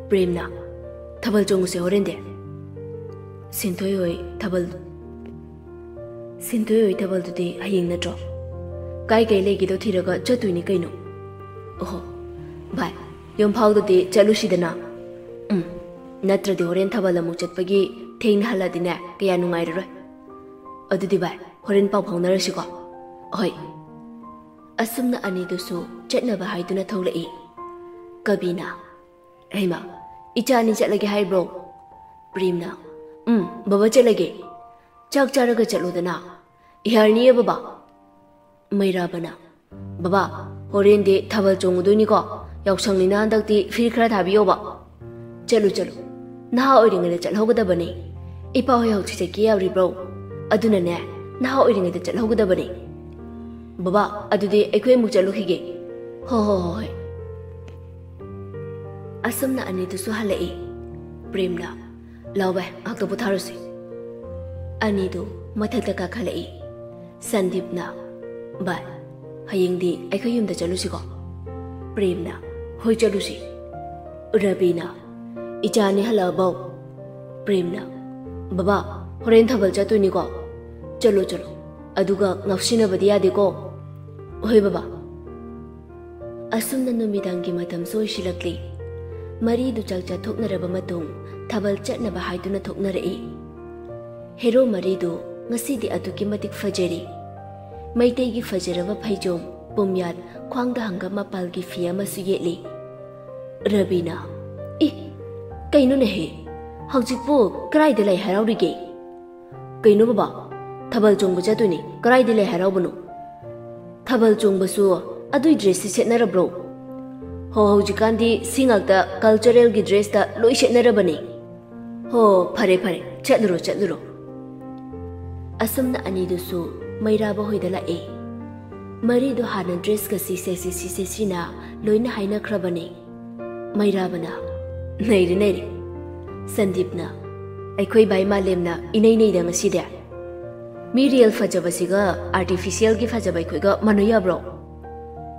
ꯄ꯭ꯔꯦꯝꯅ, "ꯊꯥꯕꯜ ꯆꯣꯡꯉꯨꯁꯦ ꯍꯣꯔꯦꯟꯗꯤ"꯫ ꯁꯤꯟꯊꯣꯏ ꯍꯣꯏ ꯊꯥꯕꯜ, ꯁꯤꯟꯊꯣꯏ ꯍꯣꯏ ꯊꯥꯕꯜꯗꯨꯗꯤ ꯍꯌꯦꯡ ꯅꯠꯇ꯭ꯔꯣ? ꯀꯥꯏ ꯀꯥꯏ ꯂꯩꯒꯦꯗꯣ ꯊꯤꯔꯒ ꯆꯠꯇꯣꯏꯅꯤ ꯀꯩꯅꯣ꯫ ꯑꯣꯍꯣ, ꯚꯥꯏ, ꯌꯨꯝꯐꯥꯎꯗꯗꯤ ꯆꯠꯂꯨꯁꯤꯗꯅ꯫ ꯎꯝ, ꯅꯠꯇ꯭ꯔꯗꯤ ꯍꯣꯔꯦꯟ ꯊꯥꯕꯜ ꯑꯃꯨꯛ ꯆꯠꯄꯒꯤ ꯊꯦꯡꯅ ꯍꯜꯂꯗꯤꯅꯦ, ꯀꯌꯥ ꯅꯨꯡꯉꯥꯏꯔꯔꯣꯏ꯫ ꯑꯗꯨꯗꯤ ꯚꯥꯏ, ꯍꯣꯔꯦꯟ ꯄꯥꯎ ꯐꯥꯎꯅꯔꯁꯤꯀꯣ꯫ ꯍꯣꯏ꯫ ꯑꯁꯨꯝꯅ ꯑꯅꯤꯗꯨꯁꯨ ꯆꯠꯅꯕ ꯍꯥꯏꯗꯨꯅ ꯊꯣꯛꯂꯛꯏ꯫ ꯀꯕꯤꯅ, "ꯍꯩꯃꯥ, ꯏꯆꯥ ꯑꯅꯤ ꯆꯠꯂꯒꯦ ꯍꯥꯏꯕ꯭ꯔꯣ?" ꯄ꯭ꯔꯦꯝꯅ, "ꯎꯝ, ꯕꯕꯥ ꯆꯠꯂꯒꯦ꯫ ꯆꯥꯛ ꯆꯥꯔꯒ ꯆꯠꯂꯣꯗꯅ꯫ ꯌꯥꯔꯅꯤꯌꯦ ꯕꯕꯥ"꯫ ꯃꯩꯔꯥꯕꯅ, "ꯕꯕꯥ, ꯍꯣꯔꯦꯟꯗꯤ ꯊꯥꯕꯜ ꯆꯣꯡꯉꯨꯗꯣꯏꯅꯤꯀꯣ꯫ ꯌꯥꯎꯁꯪꯅꯤꯅ ꯍꯟꯗꯛꯇꯤ ꯐ꯭ꯔꯤ ꯈꯔ ꯊꯥꯕꯤꯌꯣꯕ"꯫ "ꯆꯠꯂꯨ, ꯆꯠꯂꯨ꯫ ꯅꯍꯥ ꯑꯣꯏꯔꯤꯉꯩꯗ ꯆꯠꯍꯧꯒꯗꯕꯅꯤ꯫ ꯏꯄꯥ ꯍꯣꯏ ꯍꯧꯖꯤꯛ ꯆꯠꯀꯦ ꯌꯥꯎꯔꯤꯕ꯭ꯔꯣ? ꯑꯗꯨꯅꯅꯦ, ꯅꯍꯥ ꯑꯣꯏꯔꯤꯉꯩꯗ ꯆꯠꯍꯧꯒꯗꯕꯅꯤ"꯫ "ꯕꯕꯥ, ꯑꯗꯨꯗꯤ ꯑꯩꯈꯣꯏ ꯑꯃꯨꯛ ꯆꯠꯂꯨꯈꯤꯒꯦ"꯫ "ꯍꯣ, ꯍꯣ, ꯍꯣ, ꯍꯣꯏ"꯫ ꯑꯁꯨꯝꯅ ꯑꯅꯤꯗꯨꯁꯨ ꯍꯜꯂꯛꯏ꯫ ꯄ꯭ꯔꯦꯝꯅ, "ꯂꯥꯎ ꯚꯥꯏ, ꯉꯥꯛꯇ ꯄꯣꯊꯥꯔꯨꯁꯤ"꯫ ꯑꯅꯤꯗꯨ ꯃꯊꯛꯇ ꯀꯥꯈꯠꯂꯛꯏ꯫ ꯁꯟꯗꯤꯞꯅ, "ꯚꯥꯏ, ꯍꯌꯦꯡꯗꯤ ꯑꯩꯈꯣꯏ ꯌꯨꯝꯗ ꯆꯠꯂꯨꯁꯤꯀꯣ"꯫ ꯄ꯭ꯔꯦꯝꯅ, "ꯍꯣꯏ, ꯆꯠꯂꯨꯁꯤ"꯫ ꯔꯕꯤꯅ, "ꯏꯆꯥꯅꯤ ꯍꯜꯂꯛꯑꯕꯧ"꯫ ꯄ꯭ꯔꯦꯝꯅ, "ꯕꯕꯥ, ꯍꯣꯔꯦꯟ ꯊꯥꯕꯜ ꯆꯠꯇꯣꯏꯅꯤꯀꯣ? ꯆꯠꯂꯣ, ꯆꯠꯂꯣ꯫ ꯑꯗꯨꯒ ꯉꯥꯎꯁꯤꯟꯅꯕꯗꯤ ꯌꯥꯗꯦꯀꯣ"꯫ "ꯍꯣꯏ, ꯕꯕꯥ"꯫ ꯑꯁꯨꯝꯅ ꯅꯨꯃꯤꯗꯥꯡꯒꯤ ꯃꯇꯝꯁꯨ ꯑꯣꯏꯁꯤꯜꯂꯛꯂꯤ꯫ ꯃꯔꯤꯗꯨ ꯆꯥꯛ ꯆꯥꯊꯣꯛꯅꯔꯕ ꯃꯇꯨꯡ ꯊꯥꯕꯜ ꯆꯠꯅꯕ ꯍꯥꯏꯗꯨꯅ ꯊꯣꯛꯅꯔꯛꯏ꯫ ꯍꯦꯔꯣ ꯃꯔꯤꯗꯨ ꯉꯁꯤꯗꯤ ꯑꯗꯨꯛꯀꯤ ꯃꯇꯤꯛ ꯐꯖꯔꯤ꯫ ꯃꯩꯇꯩꯒꯤ ꯐꯖꯔꯕ ꯐꯩꯖꯣꯝ, ꯄꯨꯝꯌꯥꯠ, ꯈ꯭ꯋꯥꯡꯗ ꯍꯪꯒꯥꯝ ꯃꯄꯥꯜꯒꯤ ꯐꯤ ꯑꯃꯁꯨ ꯌꯦꯠꯂꯤ꯫ ꯔꯕꯤꯅ, "ꯏ, ꯀꯩꯅꯣꯅꯦꯍꯦ? ꯍꯧꯖꯤꯛꯄꯨ ꯀꯗꯥꯏꯗ ꯂꯥꯏ ꯍꯔꯥꯎꯔꯤꯒꯦ?" "ꯀꯩꯅꯣ ꯕꯕꯥ? ꯊꯥꯕꯜ ꯆꯣꯡꯕ ꯆꯠꯇꯣꯏꯅꯦ꯫ ꯀꯗꯥꯏꯗ ꯂꯥꯏ ꯍꯔꯥꯎꯕꯅꯣ?" "ꯊꯥꯕꯜ ꯆꯣꯡꯕꯁꯨ ꯑꯗꯨꯏ ꯗ꯭ꯔꯦꯁꯁꯤ ꯁꯦꯠꯅꯔꯕ꯭ꯔꯣ?" "ꯍꯣ, ꯍꯧꯖꯤꯛꯀꯥꯟꯗꯤ ꯁꯤ ꯉꯥꯛꯇ ꯀꯜꯆꯔꯦꯜꯒꯤ ꯗ꯭ꯔꯦꯁꯇ ꯂꯣꯏ ꯁꯦꯠꯅꯔꯕꯅꯦ꯫" "ꯍꯣ, ꯐꯔꯦ ꯐꯔꯦ, ꯆꯠꯂꯨꯔꯣ ꯆꯠꯂꯨꯔꯣ꯫" ꯑꯁꯨꯝꯅ ꯑꯅꯤꯗꯨꯁꯨ ꯃꯩꯔꯥꯕ ꯍꯣꯏꯗ ꯂꯥꯛꯑꯦ꯫ ꯃꯔꯤꯗꯣ ꯍꯥꯟꯅ ꯗ꯭ꯔꯦꯁꯀ ꯁꯤꯁꯦ ꯁꯤꯁꯦ ꯁꯤꯅ ꯂꯣꯏꯅ ꯍꯥꯏꯅꯈ꯭ꯔꯕꯅꯦ꯫ ꯃꯩꯔꯥꯕꯅ, "ꯅꯩꯔꯦ ꯅꯩꯔꯦ꯫" ꯁꯟꯗꯤꯞꯅ, "ꯑꯩꯈꯣꯏ ꯚꯥꯏ ꯃꯥꯂꯦꯝꯅ ꯏꯅꯩ ꯅꯩꯗ ꯉꯁꯤꯗꯤ꯫ ꯃꯤ ꯔꯤꯌꯦꯜ ꯐꯖꯕꯁꯤꯒ ꯑꯥꯔꯇꯤꯐꯤꯁꯤꯌꯦꯜꯒꯤ ꯐꯖꯕ ꯑꯩꯈꯣꯏꯒ ꯃꯥꯟꯅ ꯌꯥꯕ꯭ꯔꯣ?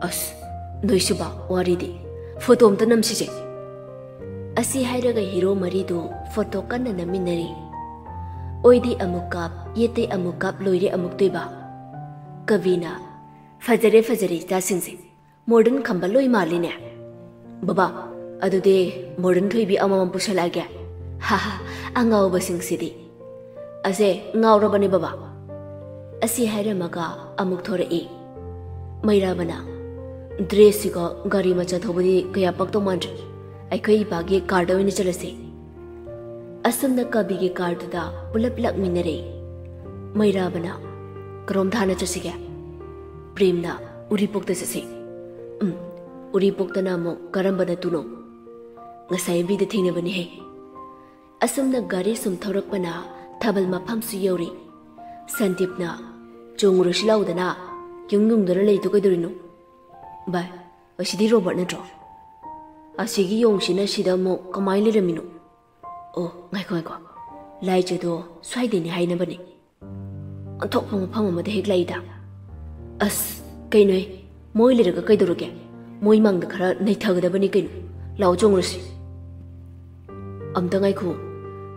ꯑꯁ, ꯅꯣꯏꯁꯨꯕ ꯋꯥꯔꯤꯗꯤ꯫ ꯐꯣꯇꯣ ꯑꯝꯇ ꯅꯝꯁꯤꯁꯦ꯫" ꯑꯁꯤ ꯍꯥꯏꯔꯒ ꯍꯤꯔꯣ ꯃꯔꯤꯗꯨ ꯐꯣꯇꯣ ꯀꯟꯅ ꯅꯝꯃꯤꯟꯅꯔꯤ꯫ ꯑꯣꯏꯗꯤ ꯑꯃꯨꯛ ꯀꯥꯞ, ꯌꯦꯠꯇꯩ ꯑꯃꯨꯛ ꯀꯥꯞ, ꯂꯣꯏꯔꯦ ꯑꯃꯨꯛꯇꯣꯏꯕ꯫ ꯀꯕꯤꯅ, "ꯐꯖꯔꯦ ꯐꯖꯔꯦ ꯏꯆꯥꯁꯤꯡꯁꯦ, ꯃꯣꯗꯔꯟ ꯈꯝꯕ ꯂꯣꯏ ꯃꯥꯜꯂꯤꯅꯦ꯫ ꯕꯕꯥ, ꯑꯗꯨꯗꯤ ꯃꯣꯗꯔꯟ ꯊꯣꯏꯕꯤ ꯑꯃꯃꯝ ꯄꯨꯁꯜꯂꯛꯑꯒꯦ꯫ ꯍꯥ ꯍꯥ, ꯑꯉꯥꯎꯕꯁꯤꯡꯁꯤꯗꯤ꯫" "ꯑꯁꯦ, ꯉꯥꯎꯔꯕꯅꯦ ꯕꯕꯥ꯫" ꯑꯁꯤ ꯍꯥꯏꯔꯝꯃꯒ ꯑꯃꯨꯛ ꯊꯣꯔꯛꯏ꯫ ꯃꯩꯔꯥꯕꯅ, "ꯗ꯭ꯔꯦꯁꯁꯤꯒ ꯒꯥꯔꯤ ꯃꯆꯥ ꯊꯧꯕꯗꯤ ꯀꯌꯥ ꯄꯛꯇꯧ ꯃꯥꯟꯗ꯭ꯔꯦ꯫ ꯑꯩꯈꯣꯏ ꯏꯄꯥꯒꯤ ꯀꯥꯔꯗ ꯑꯣꯏꯅ ꯆꯠꯂꯁꯤ꯫" ꯑꯁꯨꯝꯅ ꯀꯕꯤꯒꯤ ꯀꯥꯔꯗꯨꯗ ꯄꯨꯂꯞ ꯂꯥꯛꯃꯤꯟꯅꯔꯦ꯫ ꯃꯩꯔꯥꯕꯅ, "ꯀꯔꯣꯝꯗ ꯍꯥꯟꯅ ꯆꯠꯁꯤꯒꯦ?" ꯄ꯭ꯔꯦꯝꯅ, "ꯎꯔꯤꯄꯣꯛꯇ ꯆꯠꯁꯤ꯫" "ꯎꯝ, ꯎꯔꯤꯄꯣꯛꯇꯅ ꯑꯃꯨꯛ ꯀꯔꯝꯕ ꯅꯠꯇꯨꯅꯣ?" "ꯉꯁꯥꯏ ꯂꯝꯕꯤꯗ ꯊꯦꯡꯅꯕꯅꯤꯍꯦ꯫" ꯑꯁꯨꯝꯅ ꯒꯥꯔꯤ ꯁꯨꯝ ꯊꯧꯔꯛꯄꯅ ꯊꯥꯕꯜ ꯃꯐꯝꯁꯨ ꯌꯧꯔꯤ꯫ ꯁꯟꯗꯤꯞꯅ, "ꯆꯣꯡꯉꯨꯔꯁꯤ ꯂꯥꯎꯗꯅ, ꯌꯨꯡ ꯌꯨꯡꯗꯨꯅ ꯂꯩꯗꯨ ꯀꯩꯗꯧꯔꯤꯅꯣ?" "ꯚꯥꯏ, ꯑꯁꯤꯗꯤ ꯔꯣꯕꯣꯠ ꯅꯠꯇ꯭ꯔꯣ? ꯑꯁꯤꯒꯤ ꯌꯣꯡꯁꯤꯅ ꯁꯤꯗ ꯑꯃꯨꯛ ꯀꯃꯥꯏꯅ ꯂꯩꯔꯝꯃꯤꯅꯣ? ꯑꯣ, ꯉꯥꯏꯈꯣ, ꯉꯥꯏꯈꯣ꯫ ꯂꯥꯏꯆꯗꯣ ꯁ꯭ꯋꯥꯏꯗꯩꯅꯦ ꯍꯥꯏꯅꯕꯅꯦ꯫ ꯑꯣꯟꯊꯣꯛꯄ ꯃꯐꯝ ꯑꯃꯗ ꯍꯦꯛ ꯂꯥꯛꯏꯗ꯫ ꯑꯁ, ꯀꯩꯅꯣꯍꯦ? ꯃꯣꯏ ꯂꯩꯔꯒ ꯀꯩꯗꯧꯔꯒꯦ? ꯃꯣꯏ ꯃꯥꯡꯗ ꯈꯔ ꯅꯩꯊꯒꯗꯕꯅꯤ ꯀꯩꯅꯣ꯫ ꯂꯥꯛꯑꯣ, ꯆꯣꯡꯉꯨꯔꯁꯤ꯫" "ꯑꯝꯇ ꯉꯥꯏꯈꯣ꯫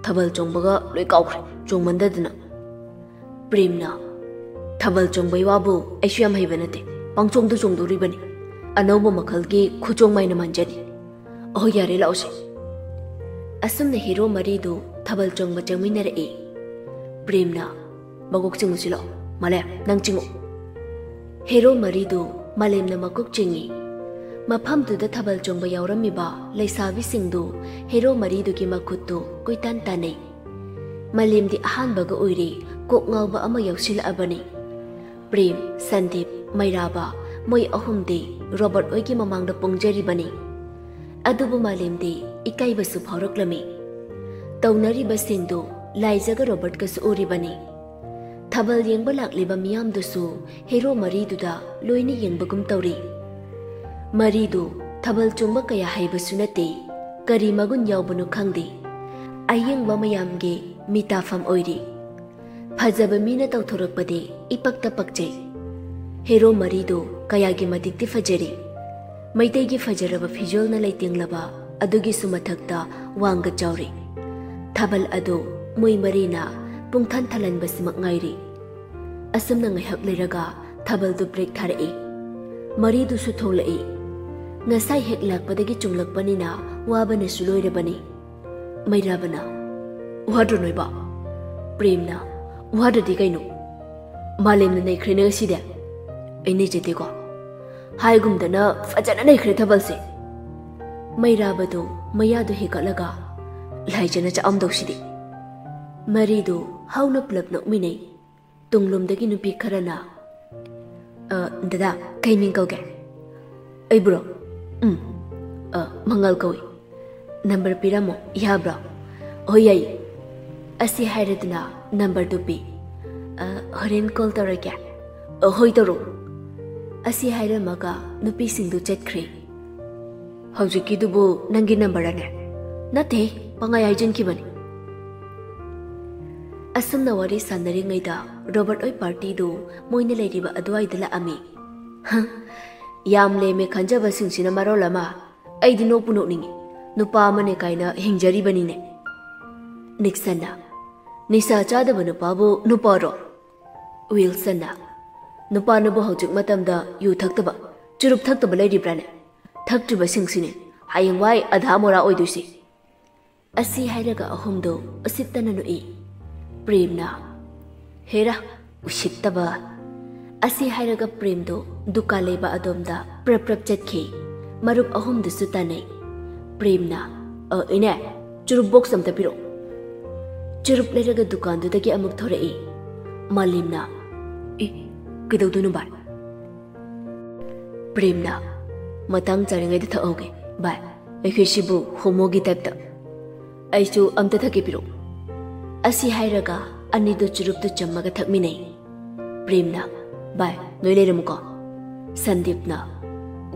ꯊꯥꯕꯜ ꯆꯣꯡꯕꯒ ꯂꯣꯏ ꯀꯥꯎꯈ꯭ꯔꯦ, ꯆꯣꯡꯃꯟꯗꯗꯅ꯫" ꯄ꯭ꯔꯦꯝꯅ, "ꯊꯥꯕꯜ ꯆꯣꯡꯕꯩ ꯋꯥꯕꯨ ꯑꯩꯁꯨ ꯌꯥꯝ ꯍꯩꯕ ꯅꯠꯇꯦ, ꯄꯪꯆꯣꯡꯗ ꯆꯣꯡꯗꯣꯔꯤꯕꯅꯤ꯫ ꯑꯅꯧꯕ ꯃꯈꯜꯒꯤ ꯈꯨꯆꯣꯡ ꯃꯥꯏꯅ ꯃꯥꯟꯖꯅꯤ꯫ ꯑꯍꯣ, ꯌꯥꯔꯦ, ꯂꯥꯛꯑꯣꯁꯦ꯫" ꯑꯁꯨꯝꯅ ꯍꯤꯔꯣ ꯃꯔꯤꯗꯨ ꯊꯥꯕꯜ ꯆꯣꯡꯕ ꯆꯪꯃꯤꯟꯅꯔꯛꯏ꯫ ꯄ꯭ꯔꯦꯝꯅ, "ꯃꯀꯣꯛ ꯆꯤꯡꯉꯨꯁꯤꯂꯣ꯫ ꯃꯥꯂꯦꯝ, ꯅꯪ ꯆꯤꯡꯉꯨ꯫" ꯍꯦꯔꯣ ꯃꯔꯤꯗꯨ ꯃꯥꯂꯦꯝꯅ ꯃꯀꯣꯛ ꯆꯤꯡꯉꯤ꯫ ꯃꯐꯝꯗꯨꯗ ꯊꯥꯕꯜ ꯆꯣꯡꯕ ꯌꯥꯎꯔꯝꯃꯤꯕ ꯂꯩꯁꯥꯕꯤꯁꯤꯡꯗꯨ ꯍꯦꯔꯣ ꯃꯔꯤꯗꯨꯒꯤ ꯃꯈꯨꯠꯇꯨ ꯀꯣꯏꯇꯥꯟ ꯇꯥꯟꯅꯩ꯫ ꯃꯥꯂꯦꯝꯗꯤ ꯑꯍꯥꯟꯕꯒ ꯑꯣꯏꯔꯦ, ꯀꯣꯛ ꯉꯥꯎꯕ ꯑꯃ ꯌꯥꯎꯁꯤꯜꯂꯛꯑꯕꯅꯤ꯫ ꯄ꯭ꯔꯦꯝ, ꯁꯟꯗꯤꯞ, ꯃꯩꯔꯥꯕ, ꯃꯣꯏ ꯑꯍꯨꯝꯗꯤ ꯔꯣꯕꯔꯠ ꯍꯣꯏꯒꯤ ꯃꯃꯥꯡꯗ ꯄꯣꯡꯖꯔꯤꯕꯅꯤ꯫ ꯑꯗꯨꯕꯨ ꯃꯥꯂꯦꯝꯗꯤ ꯏꯀꯥꯏꯕꯁꯨ ꯐꯥꯎꯔꯛꯂꯝꯃꯤ꯫ ꯇꯧꯅꯔꯤꯕꯁꯤꯡꯗꯨ ꯂꯥꯏꯖꯒ ꯔꯣꯕꯔꯠꯀꯁꯨ ꯎꯔꯤꯕꯅꯤ꯫ ꯊꯥꯕꯜ ꯌꯦꯡꯕ ꯂꯥꯛꯂꯤꯕ ꯃꯤꯌꯥꯝꯗꯨꯁꯨ ꯍꯦꯔꯣ ꯃꯔꯤꯗꯨꯗ ꯂꯣꯏꯅ ꯌꯦꯡꯕꯒꯨꯝ ꯇꯧꯔꯤ꯫ ꯃꯔꯤꯗꯨ ꯊꯥꯕꯜ ꯆꯣꯡꯕ ꯀꯌꯥ ꯍꯩꯕꯁꯨ ꯅꯠꯇꯦ, ꯀꯔꯤ ꯃꯒꯨꯟ ꯌꯥꯎꯕꯅꯣ ꯈꯪꯗꯦ꯫ ꯑꯌꯦꯡꯕ ꯃꯌꯥꯝꯒꯤ ꯃꯤꯇꯥꯐꯝ ꯑꯣꯏꯔꯤ꯫ ꯐꯖꯕ ꯃꯤꯅ ꯇꯧꯊꯣꯔꯛꯄꯗꯤ ꯏꯄꯛꯇ ꯄꯛꯆꯩ꯫ ꯍꯦꯔꯣ ꯃꯔꯤꯗꯨ ꯀꯌꯥꯒꯤ ꯃꯇꯤꯛꯇꯤ ꯐꯖꯔꯤ꯫ ꯃꯩꯇꯩꯒꯤ ꯐꯖꯔꯕ ꯐꯤꯖꯣꯜꯅ ꯂꯩꯇꯦꯡꯂꯕ ꯑꯗꯨꯒꯤꯁꯨ ꯃꯊꯛꯇ ꯋꯥꯡꯒ ꯆꯥꯎꯔꯤ꯫ ꯊꯥꯕꯜ ꯑꯗꯨ ꯃꯣꯏ ꯃꯔꯤꯅ ꯄꯨꯡꯊꯟ ꯊꯜꯍꯟꯕꯁꯤꯃꯛ ꯉꯥꯏꯔꯤ꯫ ꯑꯁꯨꯝꯅ ꯉꯥꯏꯍꯥꯛ ꯂꯩꯔꯒ ꯊꯥꯕꯜꯗꯨ ꯕ꯭ꯔꯦꯛ ꯊꯥꯔꯛꯏ꯫ ꯃꯔꯤꯗꯨꯁꯨ ꯊꯣꯛꯂꯛꯏ꯫ ꯉꯁꯥꯏ ꯍꯦꯛ ꯂꯥꯛꯄꯗꯒꯤ ꯆꯨꯡꯂꯛꯄꯅꯤꯅ ꯋꯥꯕꯅꯁꯨ ꯂꯣꯏꯔꯕꯅꯤ꯫ ꯃꯩꯔꯥꯕꯅ, "ꯋꯥꯗ꯭ꯔꯣ ꯅꯣꯏꯕ?" ꯄ꯭ꯔꯦꯝꯅ, "ꯋꯥꯗ꯭ꯔꯗꯤ ꯀꯩꯅꯣ? ꯃꯥꯂꯦꯝꯅ ꯅꯩꯈ꯭ꯔꯦꯅꯦ ꯉꯁꯤꯗꯤ꯫ ꯑꯩ ꯅꯩꯖꯗꯦꯀꯣ꯫ ꯍꯥꯏꯒꯨꯝꯗꯅ ꯐꯖꯅ ꯅꯩꯈ꯭ꯔꯦ ꯊꯥꯕꯜꯁꯦ꯫" ꯃꯩꯔꯥꯕꯗꯨ ꯃꯌꯥꯗꯨ ꯍꯤꯒꯠꯂꯒ, "ꯂꯥꯏꯖꯅ ꯆꯥꯛꯑꯝꯗꯧꯁꯤꯗꯤ꯫" ꯃꯔꯤꯗꯨ ꯍꯧꯅ ꯄꯨꯂꯞ ꯅꯣꯛꯃꯤꯟꯅꯩ꯫ ꯇꯨꯡꯂꯣꯝꯗꯒꯤ ꯅꯨꯄꯤ ꯈꯔꯅ, "ꯑ, ꯗꯗꯥ, ꯀꯩ ꯃꯤꯡ ꯀꯧꯒꯦ?" "ꯑꯩꯕꯨꯔꯣ? ꯎꯝ, ꯑ, ꯃꯉꯥꯜ ꯀꯧꯏ꯫" "ꯅꯝꯕꯔ ꯄꯤꯔꯝꯃꯣ, ꯌꯥꯕ꯭ꯔꯣ?" "ꯍꯣꯏ, ꯌꯥꯏꯌꯦ꯫" ꯑꯁꯤ ꯍꯥꯏꯔꯗꯨꯅ ꯅꯝꯕꯔꯗꯨ ꯄꯤ꯫ "ꯑ, ꯍꯣꯔꯦꯟ ꯀꯣꯜ ꯇꯧꯔꯒꯦ꯫" "ꯑ, ꯍꯣꯏ, ꯇꯧꯔꯛꯎ꯫" ꯑꯁꯤ ꯍꯥꯏꯔꯝꯃꯒ ꯅꯨꯄꯤꯁꯤꯡꯗꯨ ꯆꯠꯈ꯭ꯔꯦ꯫ "ꯍꯧꯖꯤꯛꯀꯤꯗꯨꯕꯨ ꯅꯪꯒꯤ ꯅꯝꯕꯔꯅꯦ?" "ꯅꯠꯇꯦ, ꯄꯪꯍꯥꯏ ꯍꯥꯏꯖꯤꯟꯈꯤꯕꯅꯤ꯫" ꯑꯁꯨꯝꯅ ꯋꯥꯔꯤ ꯁꯥꯟꯅꯔꯤꯉꯩꯗ ꯔꯣꯕꯔꯠ ꯍꯣꯏ ꯄꯥꯔꯇꯤꯗꯨ ꯃꯣꯏꯅ ꯂꯩꯔꯤꯕ ꯑꯗꯨꯋꯥꯏꯗ ꯂꯥꯛꯑꯝꯃꯤ꯫ ꯍ, ꯌꯥꯝ ꯂꯦꯝꯃꯦ ꯈꯟꯖꯕꯁꯤꯡꯁꯤꯅ ꯃꯔꯣꯜ ꯑꯃ꯫ ꯑꯩꯗꯤ ꯅꯣꯛꯄꯨ ꯅꯣꯛꯅꯤꯡꯉꯤ꯫ ꯅꯨꯄꯥ ꯑꯃꯅꯦ ꯀꯥꯏꯅ ꯍꯤꯡꯖꯔꯤꯕꯅꯤꯅꯦ꯫ ꯅꯤꯛꯁꯟꯅ, "ꯅꯤꯁꯥ ꯆꯥꯗꯕ ꯅꯨꯄꯥꯕꯨ ꯅꯨꯄꯥꯔꯣ?" ꯋꯤꯜꯁꯟꯅ, "ꯅꯨꯄꯥꯅꯕꯨ ꯍꯧꯖꯤꯛ ꯃꯇꯝꯗ ꯌꯨ ꯊꯛꯇꯕ, ꯆꯨꯔꯨꯞ ꯊꯛꯇꯕ ꯂꯩꯔꯤꯕ꯭ꯔꯥꯅꯦ? ꯊꯛꯇ꯭ꯔꯤꯕꯁꯤꯡꯁꯤꯅꯤ ꯍꯌꯦꯡꯋꯥꯏ ꯑꯙꯥ ꯃꯣꯔꯥ ꯑꯣꯏꯗꯣꯏꯁꯤ꯫" ꯑꯁꯤ ꯍꯥꯏꯔꯒ ꯑꯍꯨꯝꯗꯨ ꯎꯁꯤꯠꯇꯅ ꯅꯣꯛꯏ꯫ ꯄ꯭ꯔꯦꯝꯅ, "ꯍꯦꯔꯥ, ꯎꯁꯤꯠꯇꯕ!" ꯑꯁꯤ ꯍꯥꯏꯔꯒ ꯄ꯭ꯔꯦꯝꯗꯨ ꯗꯨꯀꯥꯟ ꯂꯩꯕ ꯑꯗꯣꯝꯗ ꯄ꯭ꯔꯞ ꯄ꯭ꯔꯞ ꯆꯠꯈꯤ꯫ ꯃꯔꯨꯞ ꯑꯍꯨꯝꯗꯨꯁꯨ ꯇꯥꯟꯅꯩ꯫ ꯄ꯭ꯔꯦꯝꯅ, "ꯑ, ꯏꯅꯦ, ꯆꯨꯔꯨꯞ ꯕꯣꯛꯁ ꯑꯝꯇ ꯄꯤꯔꯛꯑꯣ꯫" ꯆꯨꯔꯨꯞ ꯂꯩꯔꯒ ꯗꯨꯀꯥꯟꯗꯨꯗꯒꯤ ꯑꯃꯨꯛ ꯊꯣꯔꯛꯏ꯫ ꯃꯥꯂꯦꯝꯅ, "ꯏ, ꯀꯩꯗꯧꯗꯣꯏꯅꯣ ꯚꯥꯏ?" ꯄ꯭ꯔꯦꯝꯅ, "ꯃꯇꯥꯡ ꯆꯥꯔꯤꯉꯩꯗ ꯊꯛꯍꯧꯒꯦ ꯚꯥꯏ, ꯑꯩꯈꯣꯏ ꯁꯤꯕꯨ ꯍꯣꯃꯣꯒꯤ ꯇꯥꯏꯞꯇ꯫ ꯑꯩꯁꯨ ꯑꯝꯇ ꯊꯛꯀꯦ ꯄꯤꯔꯛꯑꯣ꯫" ꯑꯁꯤ ꯍꯥꯏꯔꯒ ꯑꯅꯤꯗꯨ ꯆꯨꯔꯨꯞꯇꯨ ꯆꯝꯃꯒ ꯊꯛꯃꯤꯟꯅꯩ꯫ ꯄ꯭ꯔꯦꯝꯅ, "ꯚꯥꯏ, ꯅꯣꯏ ꯂꯩꯔꯝꯃꯨꯀꯣ꯫" ꯁꯟꯗꯤꯞꯅ,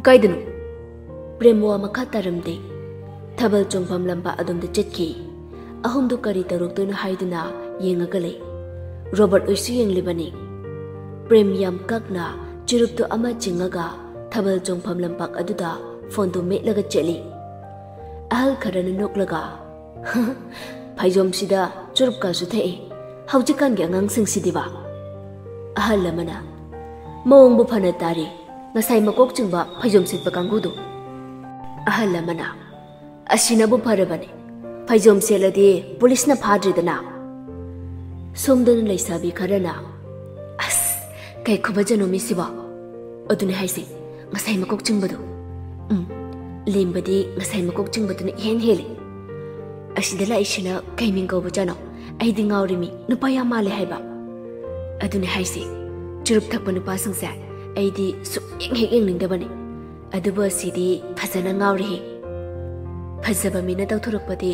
"ꯀꯥꯏꯗꯅꯣ?" ꯄ꯭ꯔꯦꯝ ꯋꯥ ꯃꯈꯥ ꯇꯥꯔꯝꯗꯦ꯫ ꯊꯥꯕꯜ ꯆꯣꯡꯐꯝ ꯂꯝꯄꯥꯛ ꯑꯗꯣꯝꯗ ꯆꯠꯈꯤ꯫ ꯑꯍꯨꯝꯗꯨ ꯀꯔꯤ ꯇꯧꯔꯛꯇꯣꯏꯅꯣ ꯍꯥꯏꯗꯨꯅ ꯌꯦꯡꯉꯒ ꯂꯩ꯫ ꯔꯣꯕꯔꯠ ꯍꯣꯏꯁꯨ ꯌꯦꯡꯂꯤꯕꯅꯤ꯫ ꯄ꯭ꯔꯦꯝ ꯌꯥꯝ ꯀꯛꯅ ꯆꯨꯔꯨꯞꯇꯨ ꯑꯃ ꯆꯤꯡꯉꯒ ꯊꯥꯕꯜ ꯆꯣꯡꯐꯝ ꯂꯝꯄꯥꯛ ꯑꯗꯨꯗ ꯐꯣꯟꯗꯨ ꯃꯦꯠꯂꯒ ꯆꯠꯂꯤ꯫ ꯑꯍꯜ ꯈꯔꯅ ꯅꯣꯛꯂꯒ, "ꯐꯩꯖꯣꯝꯁꯤꯗ ꯆꯨꯔꯨꯞꯀꯁꯨ ꯊꯛꯏ, ꯍꯧꯖꯤꯛꯀꯥꯟꯒꯤ ꯑꯉꯥꯡꯁꯤꯡꯁꯤꯗꯤꯕ?" ꯑꯍꯜ ꯑꯃꯅ, "ꯃꯑꯣꯡꯕꯨ ꯐꯅ ꯇꯥꯔꯤ, ꯉꯁꯥꯏ ꯃꯀꯣꯛ ꯆꯤꯡꯕ ꯐꯩꯖꯣꯝ ꯁꯦꯠꯄ ꯀꯥꯡꯕꯨꯗꯨ꯫" ꯑꯍꯜ ꯑꯃꯅ, "ꯑꯁꯤꯅꯕꯨ ꯐꯔꯕꯅꯤ, ꯐꯩꯖꯣꯝ ꯁꯦꯠꯂꯗꯤ ꯄꯨꯂꯤꯁꯅ ꯐꯥꯗ꯭ꯔꯦꯗꯅ꯫" ꯁꯣꯝꯗꯅ ꯂꯩꯁꯥꯕꯤ ꯈꯔꯅ, "ꯑꯁ, ꯀꯩ ꯈꯨꯐꯖꯅꯣ ꯃꯤꯁꯤꯕꯣ?" "ꯑꯗꯨꯅꯦ ꯍꯥꯏꯁꯦ, ꯉꯁꯥꯏ ꯃꯀꯣꯛ ꯆꯤꯡꯕꯗꯣ꯫ ꯎꯝ, ꯂꯦꯝꯕꯗꯤ ꯉꯁꯥꯏ ꯃꯀꯣꯛ ꯆꯤꯡꯕꯗꯨꯅ ꯏꯍꯦꯟ ꯍꯦꯜꯂꯤ꯫ ꯑꯁꯤꯗ ꯂꯥꯛꯏꯁꯤꯅ ꯀꯩ ꯃꯤꯡ ꯀꯧꯕꯖꯥꯠꯅꯣ? ꯑꯩꯗꯤ ꯉꯥꯎꯔꯦ ꯃꯤ, ꯅꯨꯄꯥ ꯌꯥꯝ ꯃꯥꯜꯂꯦ ꯍꯥꯏꯕ꯫" "ꯑꯗꯨꯅꯦ ꯍꯥꯏꯁꯦ, ꯆꯨꯔꯨꯞ ꯊꯛꯄ ꯅꯨꯄꯥꯁꯤꯡꯁꯦ ꯑꯩꯗꯤ ꯁꯨꯛꯌꯦꯡ ꯍꯦꯛ ꯌꯦꯡꯅꯤꯡꯗꯕꯅꯤ꯫ ꯑꯗꯨꯕꯨ ꯑꯁꯤꯗꯤ ꯐꯖꯅ ꯉꯥꯎꯔꯦꯍꯦ꯫ ꯐꯖꯕ ꯃꯤꯅ ꯇꯧꯊꯣꯔꯛꯄꯗꯤ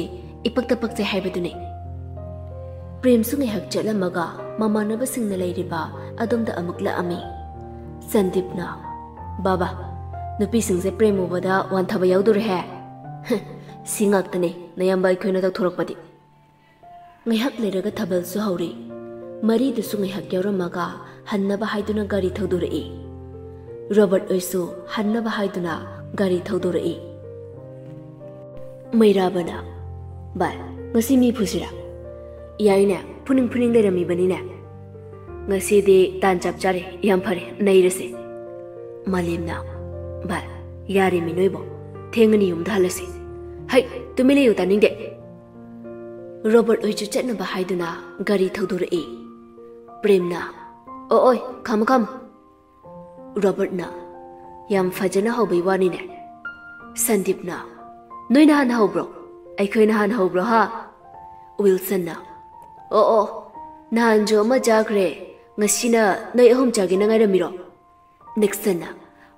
ꯏꯄꯛꯇ ꯄꯛꯆꯩ ꯍꯥꯏꯕꯗꯨꯅꯤ꯫" ꯄ꯭ꯔꯦꯝꯁꯨ ꯉꯥꯏꯍꯥꯛ ꯆꯠꯂꯝꯃꯒ ꯃꯃꯥꯟꯅꯕꯁꯤꯡꯅ ꯂꯩꯔꯤꯕ ꯑꯗꯣꯝꯗ ꯑꯃꯨꯛ ꯂꯥꯛꯑꯝꯃꯤ꯫ ꯁꯟꯗꯤꯞꯅ, "ꯕꯥꯕꯥ, ꯅꯨꯄꯤꯁꯤꯡꯁꯦ ꯄ꯭ꯔꯦꯝ ꯎꯕꯗ ꯋꯥꯟꯊꯕ ꯌꯥꯎꯗꯣꯔꯦꯍꯦ꯫ ꯁꯤ ꯉꯥꯛꯇꯅꯦ ꯅꯌꯥꯝꯕ ꯑꯩꯈꯣꯏꯅ ꯇꯧꯊꯣꯔꯛꯄꯗꯤ꯫" ꯉꯥꯏꯍꯥꯛ ꯂꯩꯔꯒ ꯊꯥꯕꯜꯁꯨ ꯍꯧꯔꯤ꯫ ꯃꯔꯤꯗꯨꯁꯨ ꯉꯥꯏꯍꯥꯛ ꯌꯥꯎꯔꯝꯃꯒ ꯍꯟꯅꯕ ꯍꯥꯏꯗꯨꯅ ꯒꯥꯔꯤ ꯊꯧꯗꯣꯔꯛꯏ꯫ ꯔꯣꯕꯔꯠ ꯍꯣꯏꯁꯨ ꯍꯟꯅꯕ ꯍꯥꯏꯗꯨꯅ ꯒꯥꯔꯤ ꯊꯧꯗꯣꯔꯛꯏ꯫ ꯃꯩꯔꯥꯕꯅ, "ꯚꯥꯏ, ꯉꯁꯤ ꯃꯤ ꯐꯨꯁꯤꯔꯥ?" "ꯌꯥꯏꯅꯦ, ꯐꯨꯅꯤꯡ ꯐꯨꯅꯤꯡ ꯂꯩꯔꯝꯃꯤꯕꯅꯤꯅꯦ꯫ ꯉꯁꯤꯗꯤ ꯇꯥꯟ ꯆꯞ ꯆꯥꯔꯦ, ꯌꯥꯝ ꯐꯔꯦ, ꯅꯩꯔꯁꯦ꯫" ꯃꯥꯂꯦꯝꯅ, "ꯚꯥꯏ, ꯌꯥꯔꯦꯃꯤ ꯅꯣꯏꯕꯣ, ꯊꯦꯡꯉꯅꯤ, ꯌꯨꯝꯗ ꯍꯜꯂꯁꯤ꯫" "ꯍꯩ, ꯇꯨꯃꯤꯟ ꯂꯩꯌꯨ, ꯇꯥꯅꯤꯡꯗꯦ꯫" ꯔꯣꯕꯔꯠ ꯍꯣꯏꯁꯨ ꯆꯠꯅꯕ ꯍꯥꯏꯗꯨꯅ ꯒꯥꯔꯤ ꯊꯧꯗꯣꯔꯛꯏ꯫ ꯄ꯭ꯔꯦꯝꯅ, "ꯑꯣ ꯑꯣꯏ, ꯈꯥꯝꯃꯨ ꯈꯥꯝꯃꯨ"꯫ ꯔꯣꯕꯔꯠꯅ, "ꯌꯥꯝ ꯐꯖꯅ ꯍꯧꯕꯩ ꯋꯥꯅꯤꯅꯦ"꯫ ꯁꯟꯗꯤꯞꯅ, "ꯅꯣꯏꯅ ꯍꯥꯟꯅ ꯍꯧꯕ꯭ꯔꯣ? ꯑꯩꯈꯣꯏꯅ ꯍꯥꯟꯅ ꯍꯧꯕ꯭ꯔꯣ ꯍꯥ?" ꯋꯤꯜꯁꯟꯅ, "ꯑꯣ ꯑꯣ, ꯅꯍꯥꯟꯁꯨ ꯑꯃ ꯆꯥꯈ꯭ꯔꯦ, ꯉꯁꯤꯅ ꯅꯣꯏ ꯑꯍꯨꯝ ꯆꯥꯒꯦꯅ ꯉꯥꯏꯔꯝꯃꯤꯔꯣ?" ꯅꯤꯛꯁꯟꯅ,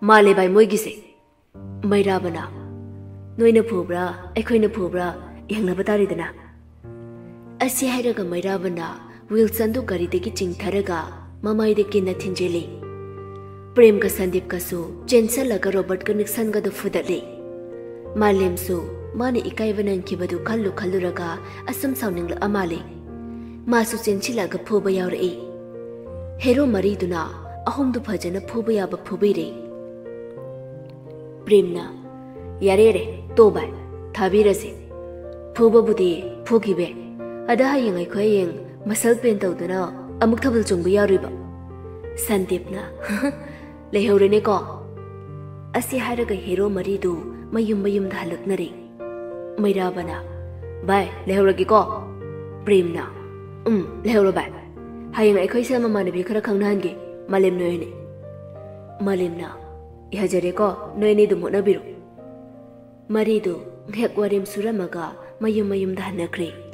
"ꯃꯥꯜꯂꯦ ꯚꯥꯏ ꯃꯣꯏꯒꯤꯁꯦ"꯫ ꯃꯩꯔꯥꯕꯅ, "ꯅꯣꯏꯅ ꯐꯨꯕ꯭ꯔꯥ ꯑꯩꯈꯣꯏꯅ ꯐꯨꯕ꯭ꯔꯥ ꯌꯦꯡꯅꯕ ꯇꯥꯔꯦꯗꯅ"꯫ ꯑꯁꯤ ꯍꯥꯏꯔꯒ ꯃꯩꯔꯥꯕꯅ ꯋꯤꯜꯁꯟꯗꯨ ꯒꯥꯔꯤꯗꯒꯤ ꯆꯤꯡꯊꯔꯒ ꯃꯃꯥꯏꯗ ꯀꯤꯟꯅ ꯊꯤꯟꯖꯤꯜꯂꯤ꯫ ꯄ꯭ꯔꯦꯝꯒ ꯁꯟꯗꯤꯞꯀꯁꯨ ꯆꯦꯟꯁꯜꯂꯒ ꯔꯣꯕꯔꯠꯀ ꯅꯤꯛꯁꯟꯒꯗꯨ ꯐꯨꯗꯠꯂꯤ꯫ ꯃꯥꯂꯦꯝꯁꯨ ꯃꯥꯅ ꯏꯀꯥꯏꯕ ꯅꯪꯈꯤꯕꯗꯨ ꯈꯜꯂꯨ ꯈꯜꯂꯨꯔꯒ ꯑꯁꯨꯝ ꯁꯥꯎꯅꯤꯡꯂꯛꯑ ꯃꯥꯜꯂꯤ꯫ ꯃꯥꯁꯨ ꯆꯦꯟꯁꯤꯜꯂꯛꯑꯒ ꯐꯨꯕ ꯌꯥꯎꯔꯛꯏ꯫ ꯍꯦꯔꯣ ꯃꯔꯤꯗꯨꯅ ꯑꯍꯨꯝꯗꯨ ꯐꯖꯅ ꯐꯨꯕ ꯌꯥꯕ ꯐꯨꯕꯤꯔꯦ꯫ ꯄ꯭ꯔꯦꯝꯅ, "ꯌꯥꯔꯦ ꯌꯥꯔꯦ, ꯇꯣ ꯚꯥꯏ, ꯊꯥꯕꯤꯔꯁꯦ꯫ ꯐꯨꯕꯕꯨꯗꯤ ꯐꯨꯈꯤꯕ ꯌꯥꯏ, ꯑꯗ ꯍꯌꯦꯡ ꯑꯩꯈꯣꯏ ꯍꯌꯦꯡ ꯃꯁꯜ ꯄꯦꯟ ꯇꯧꯗꯨꯅ ꯑꯃꯨꯛ ꯊꯥꯕꯜ ꯆꯣꯡꯕ ꯌꯥꯔꯣꯏꯕ"꯫ ꯁꯟꯗꯤꯞꯅ, "ꯂꯩꯍꯧꯔꯦꯅꯦꯀꯣ"꯫ ꯑꯁꯤ ꯍꯥꯏꯔꯒ ꯍꯦꯔꯣ ꯃꯔꯤꯗꯨ ꯃꯌꯨꯝ ꯃꯌꯨꯝꯗ ꯍꯜꯂꯛꯅꯔꯦ꯫ ꯃꯩꯔꯥꯕꯅ, "ꯚꯥꯏ, ꯂꯩꯍꯧꯔꯒꯦꯀꯣ"꯫ ꯄ꯭ꯔꯦꯝꯅ, "ꯎꯝ, ꯂꯩꯍꯧꯔꯣ ꯚꯥꯏ꯫ ꯍꯌꯦꯡ ꯑꯩꯈꯣꯏꯁꯦ ꯃꯃꯥꯟꯅꯕꯤ ꯈꯔ ꯈꯪꯅꯍꯟꯒꯦ, ꯃꯥꯂꯦꯝ ꯅꯣꯏ ꯑꯅꯤ"꯫ ꯃꯥꯂꯦꯝꯅ, "ꯌꯥꯖꯔꯦꯀꯣ, ꯅꯣꯏ ꯑꯅꯤ ꯑꯗꯨꯝ ꯍꯣꯠꯅꯕꯤꯔꯣ"꯫ ꯃꯔꯤꯗꯨ ꯉꯥꯏꯍꯥꯛ ꯋꯥꯔꯦꯝ ꯁꯨꯔꯝꯃꯒ ꯃꯌꯨꯝ ꯃꯌꯨꯝꯗ ꯍꯟꯅꯈ꯭ꯔꯦ꯫